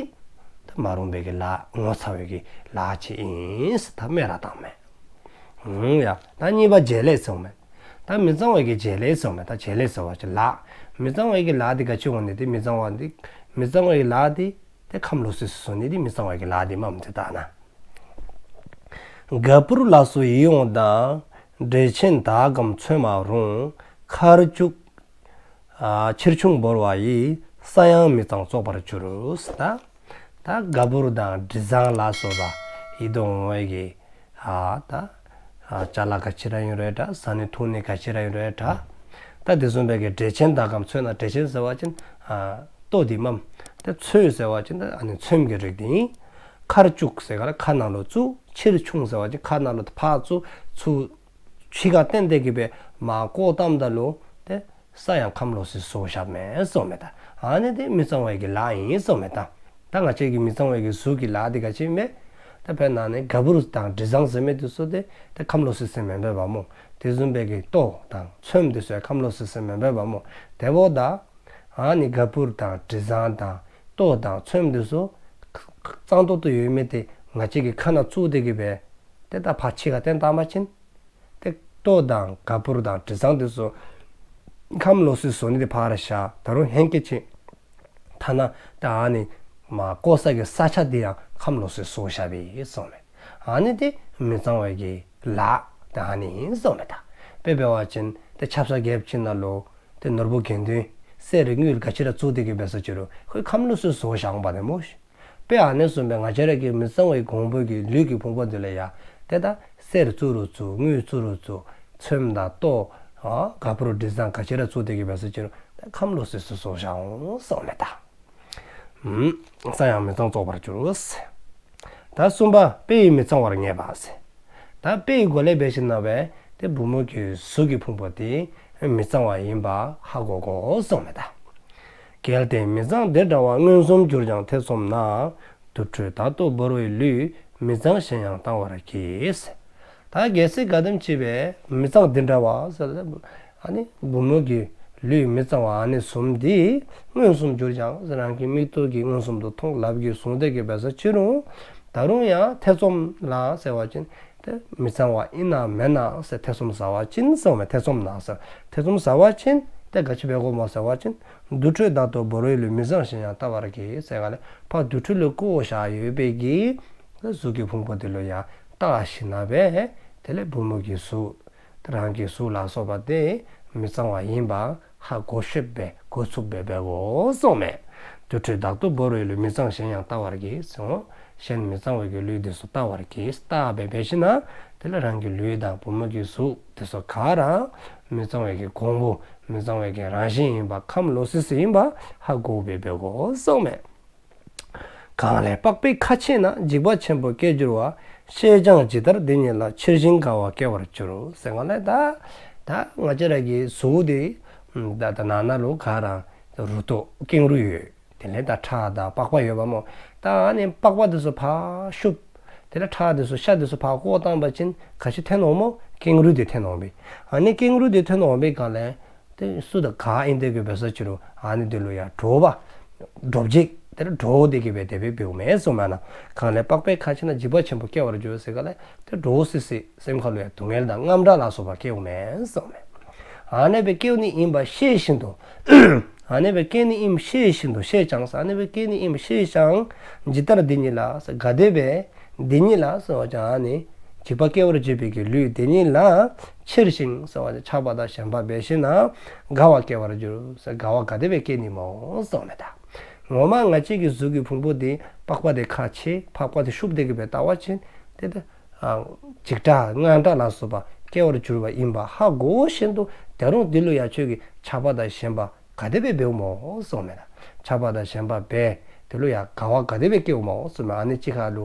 ད་མ་རུང་བའི་གི་ལཱ་ངོ་ཚ་བའི་གི་ལཱ་ཅིག་ཨིན་ཟེར་ད་སྨད་ར་བཏངམ་མས། ཨུམ་ཡ། ད་གཉིས་པ་བྱེད་ལས་ཟེར་མས། ད་མི་གཙང་བའི་གི་བྱེད་ལས་ཟེར་མས། ད་བྱེད་ལས་ཟེར་བ་ཅིན་ལཱ། མི་གཙང་བའི་གི་ལཱ་དེ་ག་ཅི་འོང་ནི་དེ་མི་གཙང་བ་དེ་མི་གཙང་བའི་གི་ལཱ་དེ་དེ་ཁམས་ལོག་སི་སི་བཟོ་ནི་དེ་མི་གཙང་བའི་གི་ལཱ་དེ་མས་མ་ཚད་ད་ན། ག་པུར་ལ་སོགས་ཡིད་འོང་དང་། འབྲས་ཆན་དག་གམ་ཚོད་མ་རུང་། ཁར་བཅུག་ཨ་ཕྱིར་ཕྱུང་བོར་བ་ཡིས། ས་ཡང་མི་གཙང་བཙོག་པར་འགྱུར། ད་ད་ག་པུར་དང་དྲི་བཟང་ལ་སོགས་པ་ཡིད་དུ་འོང་བའི་གི་ཨ་ད་ཨ་ཅ་ལ་ག་ཅི་ར་ཨིན་རུང་འདྲ། བཟའ་ནི་འཐུང་ནི་ག་ཅི་ར་ཨིན་རུང་འདྲ། ད་དེ་བཟུམ་སྦེ་གི་འབྲས་ཆན་དག་གམ་ཚོད་ན་འབྲས་ཆན་ཟེར་བ་ཅིན་ཨ་ལྟོ་དེ་མས། ད་ཚོད་ཟེར་བ་ཅིན་ད་ཨ་ནི་ཚོདམ་གི་རིགས་དེ་ཨིན། ཁར་བཅུག་ཟེར་ག་ལ་ཁ་ནང་ལུ་བཙུགས། ཕྱིར་ཕྱུང་ཟེར་བ་ཅིན་ཁ་ནང་ལུ་ཕར་བཙུགས། ཚུར་ཕྱི་ཁར་བཏོན་ཏེ་གི་སྦེ་མར་བཀོ་བཏངམ་ད་ལུ་ཏེ་ས་ཡང་ཁམས་ལོག་སི་སི་བཟོ་བཞགཔ་མས་ཟེར་མས་ད། ཨ་ནི་དེ་མི་གཙང་བའི་གི་ལཱ་ཨིན་ཟེར་མས་ད། ད་ང་བཅས་ཀྱི་མི་གཙང་བའི་གི་གཟུགས་ཀྱི་ལཱ་འདི་ག་ཅི་མས། ད་དཔེར་ན་ནི་ག་བུར་དང་དྲི་བཟང་ཟེར་མི་འདི་ཚུ་ཏེ་ད་ཁམས་ལོག་སི་སི་མེན་པས་པ་མོ། དེ་བཟུམ་སྦེ་གི་ལྟོ་དང་ཚོདམ་འདི་ཚུ་ཡང་ཁམས་ལོག་སི་སི་མེན་པས་པ་མོ། དེ་འབདཝ་ད་ཨ་ནི་ག་བུར་དང་དྲི་བཟང་དང་ལྟོ་དང་ཚོདམ་འདི་ཚུ་གཙང་ཏོག་ཏོ་ཡོད་མི་འདི་ང་བཅས་ཀྱི་ཁ་ནང་བཙུགས་ཏེ་གི་སྦེ་ཏེ་ད་ཕར་ཕྱི་ཁར་བཏོན་བཏང་པ་ཅིན་ཏེ་ལྟོ་དང་ག་བུར་དང་དྲི་བཟང་འདི་ཚུ་ཁམས་ལོག་སི་སི་བཟོ་ནི་འདི་ཕར་བཞག། ད་རུང་ཧེང་སྐལ་ཅིག་ཐ་ན་ད་ཨ་ནི་མ་བཀོ་ས་གི་ས་ཆ་འདི་ཡང་ཁམས་ལོག་སི་སི་བཟོ་བཞག་པས་གསུངམ་མས། ཨ་ནི་འདི་མི་གཙང་བའི་གི་ལཱ་ད་ཨ་ནི་ཨིན་གསུངམ་མས། ད་དཔེ་འབད་བ་ཅིན་ཏེ་ཆབ་གསང་རྒྱབ་ཅིག་ནང་ལུ་ཏེ་ནོར་བུ་དགེ་འདུན་གསེར་དངུལ་ག་ཅི་ར་བཙུགས་ཏེ་གི་འབད་ས་ཅི་རུང་ཁོ་ཁམས་ལོག་སི་སི་བཟོ་བཞག་འོང་པ་ནི་མོ་ཤིག། དཔེ་ཨ་ནི་བཟུམ་སྦེ་ང་བཅས་ར་གི་མི་གཙང་བའི་གོང་བུ་གི་ལུས་ཀྱི་ཕུང་པོ་འདི་ལུ་ཡང་ཏེ་ད་གསེར་བཙུགས་རུང་བཙུགས་དངུལ་བཙུགས་རུང་བཙུགས་ཚོདམ་དང་ལྟོ་ཨ་ག་བུར་དྲི་བཟང་ག་ཅི་ར་བཙུགས་ཏེ་གི་འབད་ས་ཅི་རུང་ད་ཁམས་ལོག་སི་སི་བཟོ་བཞག་འོང་གསུངམ་མས་ད། ཨུམ། གཙང་ཡང་མི་གཙང་བཙོག་པར་འགྱུར་ཟེར། ད་གསུམ་པ་དཔེ་ཡིས་མི་གཙང་བར་ངེས་པ་ཟེར། ད་དཔེ་ཡི་སྒོ་ལས་འབད་ཞིནམ་ལས་ཏེ་བུམོ་གི་གཟུགས་ཀྱི་ཕུང་པོ་འདི་མི་གཙང་བ་ཨིནམ་ཧ་གོ་དགོ་གསུངམ་མས་ད། གལ་ཏེ་མི་གཙང་འདི་འདྲ་བ། མངོན་སུམ་གྱུར་ཀྱང་ཐེ་ཚོམ་ན། དུར་ཁྲོད་དག་ཏུ་བོར་བའི་ལུས། མི་གཙང་གཞན་ཡང་བལྟ་བར་གྱིས། ད་གལ་སྲིད་ག་དེམ་ཅིག་སྦེ་མི་གཙང་འདི་འདྲ་བ་ཟེར་ཨ་ནི་བུམོ་གི་ལུས་མི་གཙང་བ་ཨ་ནི་བཟུམ་འདི་མངོན་སུམ་གྱུར་ཀྱང་ཟེར་རང་གི་མིག་ཏོ་གིས་མངོན་སུམ་དུ་མཐོང་ལགཔ་གིས་བཟུང་སྟེ་གི་འབད་ས་ཅི་རུང་ད་རུང་ཡང་ཐེ་ཚོམ་ལ་ཟེར་བ་ཅིན་ཏེ་མི་གཙང་བ་ཨིན་ན་མེན་ན་ཟེར་ཐེ་ཚོམ་ཟ་བ་ཅིན་གསུངམ་མས། ཐེ་ཚོམ་ན་ཟེར་ཐེ་ཚོམ་ཟ་བ་ཅིན་ཏེ་ག་ཅི་འབད་དགོཔ་སྨོ་ཟེར་བ་ཅིན་དུར་ཁྲོད་དག་ཏུ་བོར་བའི་ལུས། མི་གཙང་གཞན་ཡང་བལྟ་བར་གྱིས་ཟེར་ག་ལས་ཕར་དུར་ཁྲོད་ལུ་བཀོ་བཞག་ཡོད་པའི་གི་གཟུགས་ཀྱི་ཕུང་པོ་འདི་ལུ་ཡང་བལྟ་ཞིནམ་ལས་དེ་ལས་བུམོ་གི་གཟུགས་ཏེ་རང་གི་གཟུགས་ལ་སོགས་པ་འདི་མི་གཙང་བ་ཨིནམ་ཧ་གོ་ཤེསཔ་སྦེ་གོ་ཚུགསཔ་སྦེ་འབད་དགོ་གསུངམ་མས། དུར་ཁྲོད་དག་ཏུ་བོར་བའི་ལུས། མི་གཙང་གཞན་ཡང་བལྟ་བར་གྱིས་ཟེར། གཞན་མི་གཙང་བའི་གི་ལུས་འདི་ཚུ་བལྟ་བར་གྱིས། བལྟ་སྦེ་འབད་ཞིནམ་ལས་དེ་ལས་རང་གི་ལུས་དང་བུམོ་གི་གཟུགས་འདི་ཚུ་ག་ར་མི་གཙང་བའི་གི་གོང་བུ་མི་གཙང་བའི་གི་རང་བཞིན་ཨིནམ་ཁམས་ལོག་སི་སི་ཨིནམ་ཧ་གོཝ་སྦེ་འབད་དགོ་གསུངམ་མས། གང་ལས་པགས་པའི་ཁ་ཕྱེ་ན། འཇིགས་པ་ཆེན་པོ་སྐྱེ་འགྱུར་བ། ཤེས་ཀྱང་ཇི་ལྟར་འདི་ཉིད་ལ། ཕྱིར་ཞིང་དགའ་བ་སྐྱེ་བར་འགྱུར། ཟེར་ག་ལས་ད་ད་ང་བཅས་ར་གི་གཟུགས་འདི་ད་ད་ནང་ན་ལུ་ག་ར་རུ་ཏོ་ཀེང་རུས་ཡོད། དེ་ལས་ད་ཁྲག་དང་པགས་པ་ཡོདཔ་སྨོ། ད་ཨ་ནི་པགས་པ་འདི་ཚུ་ཕར་བཤུབ། དེ་ལས་ཁྲག་འདི་ཚུ་ཤ་འདི་ཚུ་ཕར་བཀོ་བཏང་པ་ཅིན་ག་ཅི་ཐོན་འོང་སྨོ། ཀེང་རུས་འདི་ཐོན་འོང་པས། ཨ་ནི་ཀེང་རུས་འདི་ཐོན་འོང་པའི་སྒང་ལས་ཏེ་སུ་དང་ག་ཨིན་ཏེ་གི་འབད་ས་ཅི་རུང་ཨ་ནི་འདི་ལུ་ཡང་འདྲོག་པ་འདྲོག་བྱེད་དེ་ལས་འདྲོག་སྟེ་གི་སྦེ་དེ་སྦེ་འབདཝ་མས་གསུངམ་མས་ན། གང་ལས་པགས་པའི་ཁ་ཕྱེ་ན། འཇིགས་པ་ཆེན་པོ་སྐྱེ་བར་འགྱུར། ཟེར་ག་ལས་ཏེ་འདྲོག་སི་སི་སེམས་ཁ་ལུ་ཡང་སྡུག་བསྔལ་དང་དངངས་སྐྲག་ལ་སོགས་པ་སྐྱེཝ་མས་གསུངམ་མས། ཨ་ནེ་སྦེ་སྐྱེ་ནི་ཨིནམ་ཤེས་བཞིན་དུ། ཨ་ནེ་སྦེ་སྐྱེ་ནི་ཨིནམ་ཤེས་བཞིན་དུ། ཤེས་ཀྱང་ཟེར་ཨ་ནེ་སྦེ་སྐྱེ་ནི་ཨིནམ་ཤེས་ཀྱང་། ཇི་ལྟར་འདི་ཉིད་ལ་ཟེར་ག་དེ་སྦེ་འདི་ཉིད་ལ་ཟེར་བ་ཅིན་ཨ་ནི་འཇིགས་པ་སྐྱེ་བར་བྱེད་པའི་གི་ལུས་འདི་ཉིད་ལ། ཕྱིར་ཞིང་ཟེར་བ་ཅིན་ཆགས་པ་དང་ཞེན་པ་འབད་ཞིནམ་ལས་དགའ་བ་སྐྱེ་བར་འགྱུར་ཟེར་དགའ་བ་ག་དེ་སྦེ་སྐྱེ་ནི་སྨོ་གསུངམ་མས་ད། ངོ་མ་ང་བཅས་ཀྱི་གཟུགས་ཀྱི་ཕུང་པོ་འདི་པགས་པ་འདི་ཁ་ཕྱེ་པགས་པ་འདི་བཤུབ་སྟེ་གི་སྦེ་བལྟ་བ་ཅིན་ཏེ་ད་ཨ་འཇིགས་སྐྲག་དངངས་སྐྲག་ལ་སོགས་པ་སྐྱེ་བར་འགྱུར་བ་ཨིནམ་ཧ་གོ་བཞིན་དུ་ད་རུང་འདི་ལུ་ཡང་ཁྱོད་ཀྱིས་ཆགས་པ་དང་ཞེན་པ་ག་དེ་སྦེ་འབདཝ་སྨོ་གསུངམ་མས་ད། ཆགས་པ་དང་ཞེན་པ་འབད་འདི་ལུ་ཡང་དགའ་བ་ག་དེ་སྦེ་སྐྱེཝ་སྨོ་གསུངམ་མས། ཨ་ནི་གཅིག་ཁར་ལུ་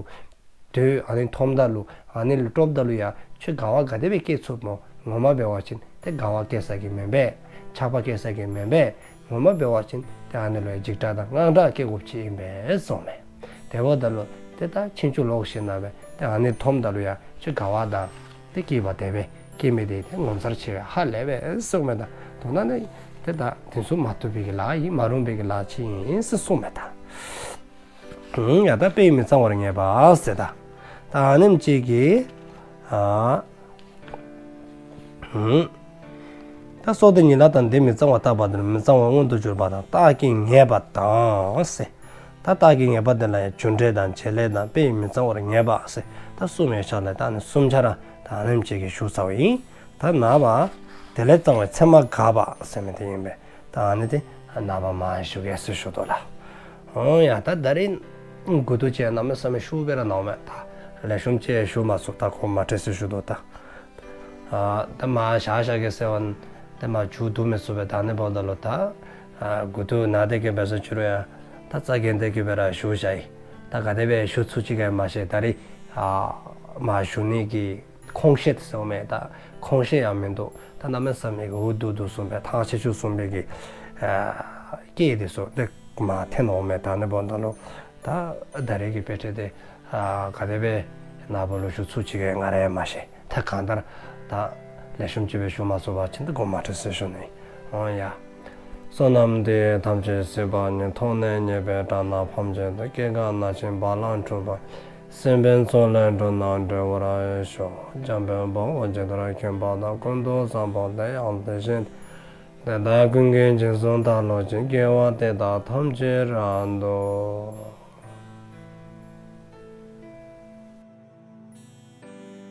དུས་ཨ་ནི་མཐོངམ་ད་ལུ་ཨ་ནི་ལུ་དཀྲོགཔ་ད་ལུ་ཡང་ཁྱོད་དགའ་བ་ག་དེ་སྦེ་སྐྱེ་ཚུགསཔ་སྨོ། ངོ་མ་འབད་བ་ཅིན་ཏེ་དགའ་བ་སྐྱེ་ས་གི་མེན་པས། ཆགས་པ་སྐྱེ་ས་གི་མེན་པས། ངོ་མ་འབད་བ་ཅིན་ཏེ་ཨ་ནི་ལུ་ཡང་འཇིགས་སྐྲག་དང་དངངས་སྐྲག་སྐྱེ་དགོཔ་ཅིག་ཨིན་པས་གསུངམ་མས། དེ་འབདཝ་ད་ལུ་ཏེ་ད་ཕྱིན་ཅི་ལོག་བཞིན་ན་སྦེ་ཏེ་ཨ་ནི་མཐོངམ་ད་ལུ་ཡང་ཁྱོད་དགའ་བ་དང་ཏེ་སྐྱིད་པ་དེ་སྦེ་སྐྱེ་མི་འདི་ཏེ་ངོ་མཚར་ཆེ་བས་ཧ་ལས་པས་གསུངམ་མས་ད། མདོར་ན་ནི་ཏེ་ད་དེ་ཚུ་མ་བཏུབ་པའི་གི་ལཱ་ཨིན། མ་རུང་བའི་གི་ལཱ་ཅིག་ཨིན་ཟེར་གསུངམ་མས་ད། ཡང་ད་དཔེ་ཡིས་མི་གཙང་བར་ངེས་པ་ཟེར་ད། ད་ཨ་ནེམ་ཅིག་གིས་ཨ་ད་སོ་དེ་ཉིད་ལ་དང་དེ་མི་གཙང་བ་བརྟག་པ་དང་། མི་གཙང་བ་མངོན་དུ་གྱུར་པ་དང་། རྟགས་ཀྱིས་ངེས་པ་དང་ཟེར། ད་རྟགས་ཀྱིས་ངེས་པ་དེ་ལ་ཡང་རྒྱུ་འབྲས་དང་བྱེད་ལས་དང་དཔེ་ཡིས་མི་གཙང་བར་ངེས་པ་ཟེར་ད་གསུམ་ཡོད་ས་ལས་ད་ཨ་ནི་གསུམ་ཆ་ར་ད་ཨ་ནེམ་ཅིག་གིས་ཞུ་ཚརཝ་ཨིན། ད་ནངས་པ་དེ་ལས་གཙང་བའི་མཚན་མ་དགག་པ་ཟེར་མི་དེ་ཨིན་པས། ད་ཨ་ནི་དེ་ནངས་པ་མ་ཞུ་གེ་ཟེར་ཞུ་དོ་ལགས། འོང་ཡ་ད་ད་རིས་མགུ་ཏོ་ཅིག་གནམ་མེད་ས་མེད་ཤུགས་སྦེ་ར་ན་འོང་མས། ད་ལེགས་ཤོམ་ཅིག་ཞུ་མ་ཚུགས། ད་ཁོ་མ་ཁྲེལ་ཟེར་ཞུ་དོ་ད། ཨ་ད་མ་བཞག་བཞག་གེ་ཟེར་བ་ད་མ་མཇུག་བསྡུ་མི་ཚུགས་པས། ད་ཨ་ནི་འབདཝ་ད་ལུ་ད་ཨ་མགུ་ཏོ་ན་སྟེ་གི་འབད་ས་ཅི་རུང་ཡང་ད་རྩ་འགེངས་ཏེ་གི་སྦེ་ར་ཞུ་བཞག་ཡི། ད་ག་དེ་སྦེ་ཞུ་ཚུགས་ཅི་ག་མ་ཤེས། ད་རིས་ཨ་མ་ཞུ་ནི་གི་ཁོང་ཤེད་ཟེར་འོང་མས། ད་ཁོང་ཤེད་ཡང་མིན་འདུག། ད་གནམ་མེད་ས་མེད་ཀྱི་འུ་སྡུག་སྡུག་གསུངས་པས། ཐང་ཆད་ཆུད་གསུངས་པའི་གི་ཨ་སྐད་དེ་ཚུ་ཏེ་མ་ཐོན་འོང་མས། ད་ཨ་ནི་འབདཝ་ད་ལུ་ ད་ད་རེས་ཀྱི་དཔེ་ཁྲིད་དེ་ཨ་ག་དེ་སྦེ་ནཱ་བུ་ལུ་ཞུ་ཚུགས་ཅི་གེ་ང་ར་ཡང་མ་ཤེས། ད་གང་ལྟར་ད་ལེགས་ཤོམ་ཅིག་སྦེ་ཞུ་མ་ཚུགས་པ་ཅིན་ད་དགོངསམ་མ་ཁྲེལ་ཟེར་ཞུ་ནི། འོང་ཡ། བསོད་ནམས་འདི་ཡིས་ཐམས་ཅད་གཟིགས་པ་ཉིད། ཐོབ་ནས་ཉེས་པའི་དགྲ་རྣམས་ཕམ་བྱས་ཏེ། སྐྱེ་རྒ་ན་འཆིའི་རྦ་རླབས་འཁྲུགས་པ་ཡི། སྲིད་པའི་མཚོ་ལས་འགྲོ་བ་སྒྲོལ་བར་ཤོག། འཇམ་དཔལ་དཔའ་བོས་ཇི་ལྟར་མཁྱེན་པ་དང་། ཀུན་ཏུ་བཟང་པོ་དེ་ཡང་དེ་བཞིན་ཏེ། དེ་དག་ཀུན་གྱི་རྗེས་སུ་བདག་སློབ་ཅིང་། དགེ་བ་འདི་དག་ཐམས་ཅད་རབ་ཏུ།